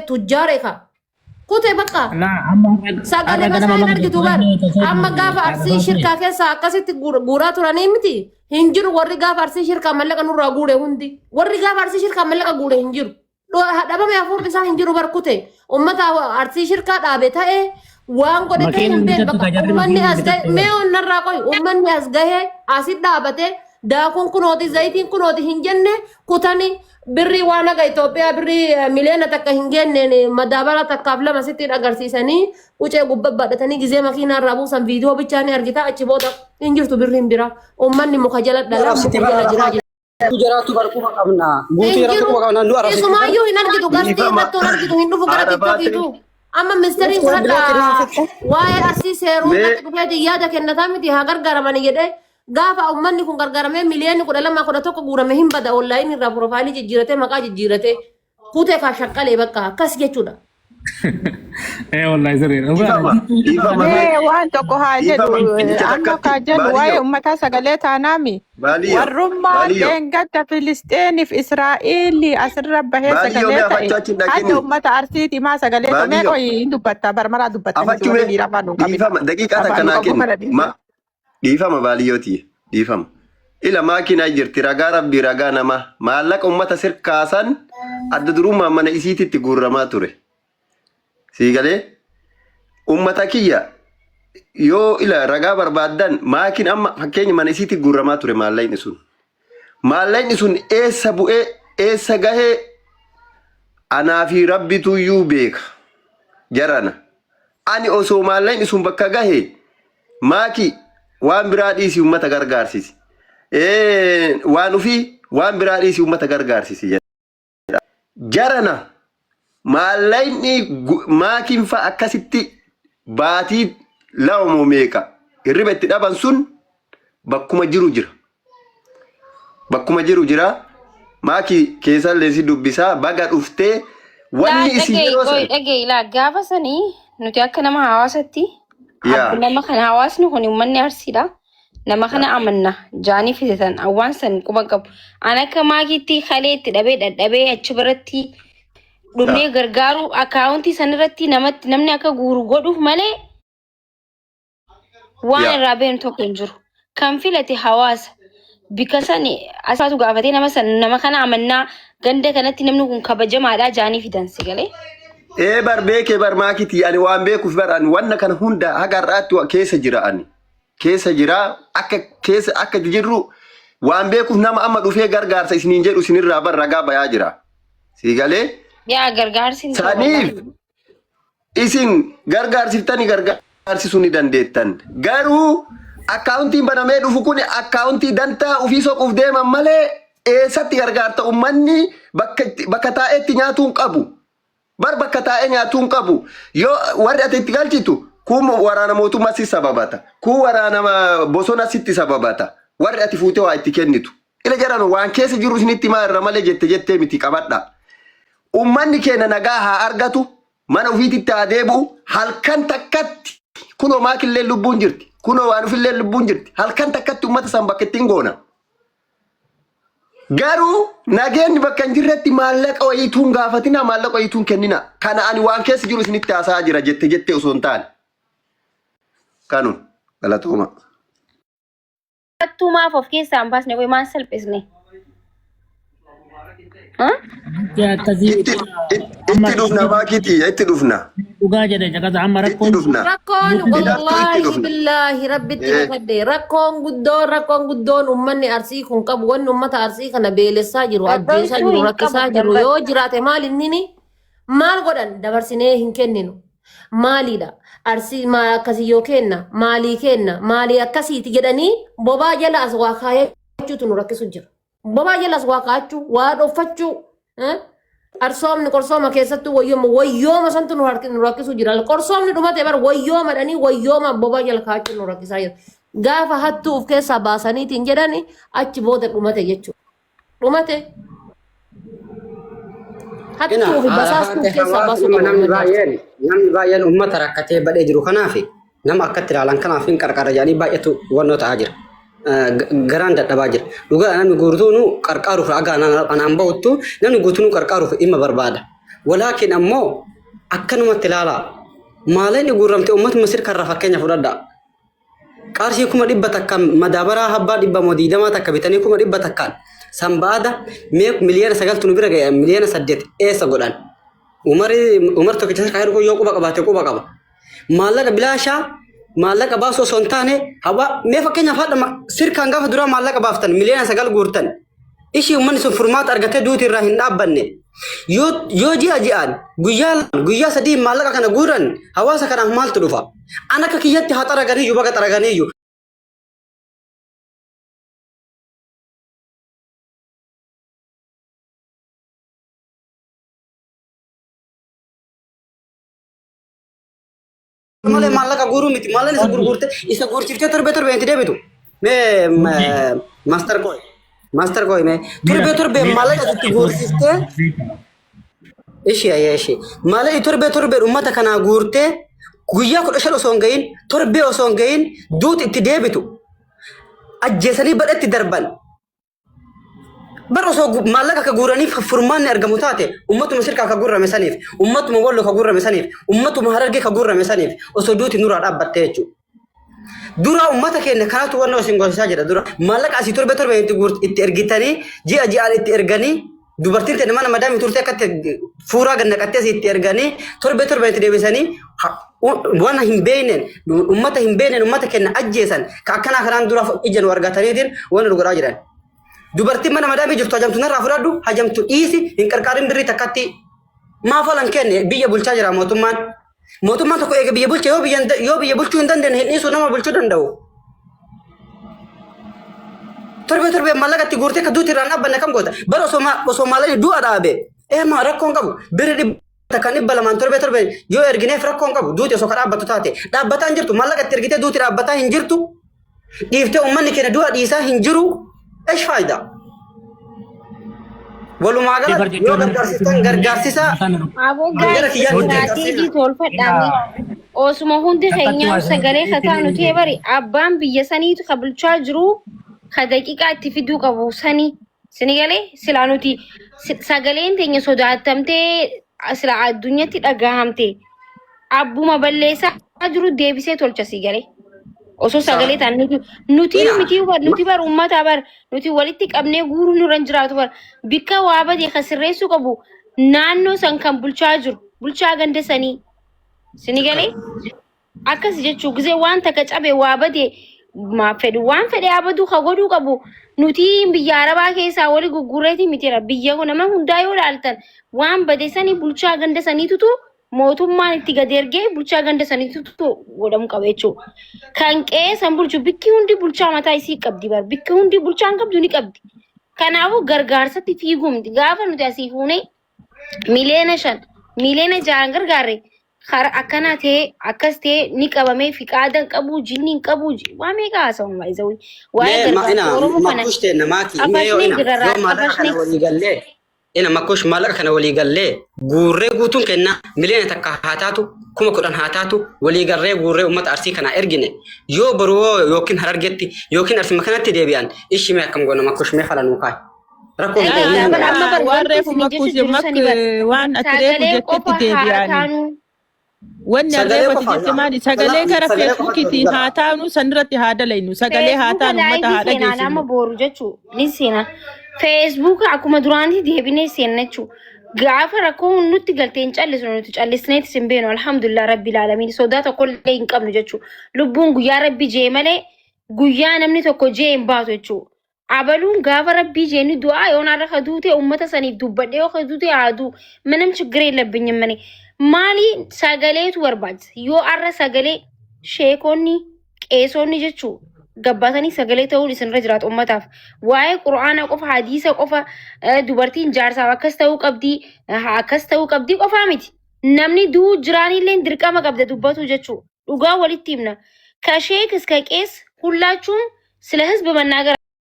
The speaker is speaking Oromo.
Tujjaare ka. Kute bakka. Laa amma har'a Sagalee har'a ganama masaa hin mana argitu bar. Amma gaafa arsii shirkaa keessa akkasitti guuraa turanii miti. Hin jiru warri gaafa arsii shirkaa mallaqa nurraa guure hundi. Warri gaafa arsii shirkaa mallaqa guure hin jiru. Dhabame hafuurri isaa hin jiru bar kute. Ummata arsii shirkaa dhaabe ta'e waan godhe ta'e Makiinaan hin beeknu. bitattu Bakka tajaajila ummanni makiinaan as gahe bitattu. mee onnarraa qoy ummanni as gahe asi dhaabate daakuun kunooti zayitiin kunooti hin jenne kutani birrii waan haga Itoophiyaa birrii miliyoona takka hin geenneen madaabara takkaaf lama sitti agarsiisanii ucee gubba baadhatanii gizee makiinaa irraa buusan viidiyoo bichaa ni argita achi booda hin jirtu birriin bira ummanni muka jala dhala muka jala jiraa jira. Jiraatu bar quba qabna. Guutuu Hin jiraatu jiru. quba qabna. Nu arrabsitu. Isumaayyuu hin argitu. Gastii Dhiifama. irratti hin argitu. Hin dhufu gara Haadha baatee. tiktokiitu. Amma ministeeriin kun hadha waa'ee arsii seeruu Mee- irratti dhufeeti yaada kennataa miti haa gargaaramani jedhee gaafa uummanni kun gargaaramee miliyoonni 12 11 guurame hin bada onlaayinii irraa piroofaayilii jijjiiratee maqaa jijjiiratee kutee kaa shaqqalee bakka akkas jechuudha. Ee wallahi sirriidha. Dhiifama. Dhiifama Mee mee. waan tokko haa jedhu Dhiifama. Jecha amma takkatti. kaa jedhu waa'ee Baaliyyoo. uummataa sagalee taanaami. Baaliyyoo. Warrummaan Baaliyyoo. dheengadda Filisteeniif Israa'eel asirra bahee Baaliyyoo sagalee mee ta'e afachuu achi hin hadda dhaqini. uummata Arsiiti maa sagalee ta'e mee Baaliyyoo. qoyi hin dubbatta barmaraa dubbattanii Afachuu warri mee. dhiiraa afaan hin qabina. Dhiifama. Daqiiqaa takka Afaan naa qabu kenni. mana dhiisa. Ma dhiifama baaliyyootii. Dhiifama. Ila maakinaa jirti ragaa rabbii ragaa namaa maallaqa ummata sirkaasan adda durummaan mana isiititti guurramaa ture. Sii galee ummata kiyya yoo ila ragaa barbaaddan maakin amma fakkeenya mana isiitti guurramaa ture maallaqni sun. Maallaqni sun eessa bu'ee eessa gahee anaa fi rabbituyyuu beeka jarana. Ani osoo maallaqni sun bakka gahe maaki waan biraa dhiisi ummata gargaarsisi. Waan ofii waan biraa dhiisi ummata gargaarsisi jedha. Jarana maallaqni maakiin fa'a akkasitti baatii 2 moo meeqa hirriba itti dhaban sun bakkuma jiru jira. Bakkuma jiru jira. Maakii keessallee si dubbisaa baga dhuftee Laa wanni isin dhaga'i yeroo qoy san dhaga'i laa gaafa sanii nuti akka nama hawaasatti yaa abbu nama kana hawaasni kun uummanni arsiidha. Nama kana amanna jaanii fidatan waan san quba qabu. An akka maakiitti kalee itti dhabee dhadhabee achi biratti dhumnee gargaaruu akkaawuntii sanirratti namatti namni akka guuru godhuuf malee waan irraa beeknu tokko hin jiru. Kan filate hawaasa. Bika san asaatu gaafatee nama san nama kana amannaa ganda kanatti namni kun kabajamaadha jaanii fidan si galee. Ee bar beekee bar maakiti ani waan beekuuf bar ani wanna kana hunda haga har'aatti keessa jira ani. Keessa jira akka keessa akka jirru waan beekuuf nama amma dhufee gargaarsa isiniin jedhu isinirraa bar ragaa bayaa jira. Sii galee Yaa gargaarsi hin ta'u saniif wallahi. isin gargaarsiftani gargaarsisuu ni dandeettan. Garuu akkaawuntiin banamee dhufu kun akkaawuntii dantaa ofii soquuf deeman malee eessatti gargaarta ummanni bakka bakka taa'etti nyaatuu hin qabu. Bar bakka taa'ee nyaatuu hin qabu. Yoo warri ati itti galchitu kun waraana mootummaa si sababata. Kun waraana bosona sitti sababata. Warri ati fuutee waa itti kennitu. Ila jedhan waan keessa jiru isinitti himaa irra malee jette jettee miti qabadha. Ummanni keenya nagaa haa argatu, mana ofiititti haa deebi'u, halkan takkatti kunoo maakillee lubbuun jirti, kunoo waan ofillee lubbuun jirti, halkan takkatti ummata san bakka ittiin goona. Garuu nageenyi bakka hin jirretti maallaqa wayiituu hin gaafatinaa, maallaqa wayiituu hin kenninaa. Kana ani waan keessa jiru isinitti haasa'aa jira jette jettee osoo hin taane. Kanu galatooma. Hattuu maaf of keessaa hin baasne qoy maan salphisne? Ha? Wanti akkasii Itti amma itti dhufna baakiti itti dhufna dhugaa jedhe caqasa amma itti rakkoon dhufna. Rakkoon Hidhattuu itti wallaahi dhufna. billaahi rabbitti Eh. kakadhe rakkoon guddoon rakkoon guddoon ummanni arsii kun qabu wanni ummata arsii kana beelessaa jiru ajjeesaa Dhodhoituu jiru hin qabu rakkisaa jiru dambar. yoo jiraate maal innini maal godhan dabarsinee hin kenninu maaliidha arsii maa akkasii yoo kenna maalii kenna maalii akkasiiti jedhanii bobaa jala as waa kaayachuutu nu rakkisu jira. Bobaa jala as waa kaa'achuu waa dhoffachuu eh? Arsoomni qorsooma keessattuu wayyooma wayyooma santu nu nu rakkisu jira. Qorsoomni dhumate bar wayyooma dhanii wayyooma bobaa jala kaa'achuu nu rakkisaa jira. Gaafa hattuu of keessaa baasaniitiin jedhani achi booda dhumate jechuudha. Dhumate. Ina Hattuu fi basaastuu of keessaa baasuu hawaasni qaba namni uummanni Arsii. baay'een namni baay'een uummata rakkatee badhee jiru kanaaf nama akkatti ilaalan kanaaf hin qarqara jedhanii baay'eetu hubannoo ta'aa jira. Garaan dadhabaa jira. Dhugaa namni guutuun qarqaaruuf aga anaan bahuttu namni guutuun qarqaaruuf dhimma barbaada. Walaakin ammoo akkanumatti ilaalaa. Maalaqni guurramte uummatuma sirkarraa fakkeenya fudhadhaa. Qarshii 100,000 madaabaraa habbaa dhibba moo diidamaa takka bitanii 100,000 san ba'ada mee 9 miliyoona nu bira ga'e 8 miliyoona eessa godhan? Umari Umar tokkicha sirkaa hirkuu yoo quba qabaate quba qaba. Maallaqa bilaashaa maallaqa baasuu osoo hin taane hawaa mee fakkeenyaaf haadha sirkaan gaafa duraa maallaqa baaftan 9 miliyoona guurtan. Ishii uummanni sun furmaata argatee duuti irraa hin dhaabbanne. Yoo ji'a ji'aan guyyaa lama guyyaa sadii maallaqa kana guuran hawaasa kanaaf maaltu dhufa? An akka kiyyatti haa xaraganiyyuu baga xaraganiyyuu. Malee maallaqa guuruu miti maallaqa isa gurgurte isa guurchiftee torbee torbee itti deebitu. Mee master kooy master kooy mee torbee torbee maallaqa itti guursiftee ishee ayyee ishee maallaqa torbee torbee uummata kanaa guurtee guyyaa 15 osoo hin gahin torbee osoo hin gahin duuti itti deebitu ajjeesanii badhatti darban. Bar osoo maallaqa akka guuraniif furmaanni argamu taate ummatuma sirkaa ka guurame saniif, ummatuma Walloo ka guurame saniif, ummatuma Harargee ka guurame saniif osoo duuti nurraa dhaabbattee jechuudha. Dura ummata keenya kanatu wannoo isin goosisaa jira dura maallaqa asii torbe torbe itti itti ergitanii ji'a ji'aan itti erganii dubartiin teenya mana madaamii turte akka itti fuuraa gad naqattee asii itti erganii torbe torbe itti deebisanii waan hin beekneen ummata hin beekneen ummata keenya ajjeesan ka akkanaa kanaan dura ija nu argataniitiin waan nu godhaa jiran. Dubartiin mana madaamii jirtu hajamtu narraa fudhadhu hajamtu dhiisi hin qarqaarin birrii takkatti maaf falan kenne biyya bulchaa jira mootummaan. Mootummaan tokko eega biyya bulche yoo biyya bulchuu hin dandeenye hin dhiisu nama bulchuu danda'u. Torbee torbee maallaqa itti guurtee akka duuti irraan dhaabbanne kam goota? Bara osoo maallaqni du'a dhaabe eema rakkoon qabu birri 100 200 torbee torbee yoo ergineef rakkoon qabu duuti osoo ka dhaabbattu taate dhaabbataa hin jirtu maallaqa itti ergitee duuti dhaabbataa hin jirtu dhiiftee uummanni keenya du'a dhiisaa hin jiru esh faayidaa. Walumaa galatti yoo gargaarsistan gargaarsisaa Aboo gara gaa'is kiyyaan hin istiraateejii gargaarsinaa. tolfadhaame. Osuma hundi keenyaa sagalee kataa nuti bari abbaan biyya saniitu ka bulchaa jiru ka daqiiqaa itti fiduu qabu sanii. Sini galee silaa nuti sagaleen teenya sodaatamtee silaa addunyatti dhagahamte abbuma balleessaa jiru deebisee tolcha si galee. Osoo sagalee ta'an nuti nuti Ina miti nuti bar ummata bar nuti walitti qabnee guuruu nurra hin jiraatu bar bikka waa badee kan sirreessuu qabu naannoo san kan bulchaa jiru bulchaa ganda sanii sini galee akkas jechuu gisee waan takka cabe waa bade maa fedhu waan fedhe haa badu ka godhuu qabu nuti biyya arabaa keessaa wali guggureeti mitira biyya kun nama hundaa yoo ilaaltan waan bade sanii bulchaa ganda saniitutu mootummaan itti gad ergee bulchaa ganda saniitutu godhamu qaba jechuudha. Kan qe'ee san bulchu bikki hundi bulchaa mataa isii qabdi bar bikki hundi bulchaan qabdu ni qabdi. Kanaafuu gargaarsatti fiiguu miti gaafa nuti asii fuunee 5 miliyoona 6 miliyoona gargaarre kara akkanaa ta'ee akkas ta'ee ni qabamee fiqaada hin qabu jinni hin qabu waa meeqa haasawama baay'isawii waa'ee Mee ma gargaarsa ina Oromoo kana makkush teenna maaki mee yoo afashnee ina jirra yoo maallaqa kana afashnee walii gallee ina makkush maallaqa kana walii gallee guurree guutuun kenna 1 miliyoona haa taatu 10,000 haa taatu walii gallee guurree uummata Arsii kanaa ergine yoo boru hoo yookiin Harargetti yookiin Arsima kanatti deebi'an ishi mee akkam goona makkush mee fala nuu kaay rakkoo hin qabu Dhagaa ni bar amma bar Waan wanti reefu isin makkuu jechu jiru makk sani bar waan ati reefu sagalee jettetti qofa haa deebi'anii. taanu Wanni Sagalee reefu ati qofa jette maali? Sagalee gara sagalee qofa Feesbuukiitiin haa taanu sanirratti haa dalaynu. Sagalee haa Feesbuuka taanu uummata laayivii haa seenaa nama dhageessifnu. booru jechuu ni seena. Feesbuuka akkuma duraanitti deebinee seenna jechuu. Gaafa rakkoon nutti galtee hin callisnu nuti callisneetis hin beenu alhamdulillah rabbil aalamiin sodaa tokko illee hin qabnu jechuu. Lubbuun guyyaa rabbi jee malee guyyaa namni tokko jee hin baatu jechuu. Abaluun gaafa rabbii jee ni du'aa yoon har'a ka duute uummata saniif dubbadhee yoo ka duute haa du'u. ምንም ችግር የለብኝም እኔ maali sagaleetu barbaachisa yoo har'a sagalee sheekonni qeesonni jechuu gabbaatanii sagalee ta'uun isinirra jiraatu ummataaf waa'ee qura'aana qofa hadiisa qofa dubartiin jaarsaaf akkas ta'uu qabdii akkas ta'uu qabdii qofaa miti namni du'uu jiraanillee dirqama qabda dubbatu jechuu dhugaa walitti himna ከሼክ እስከ ቄስ ሁላችሁም ስለ ህዝብ መናገር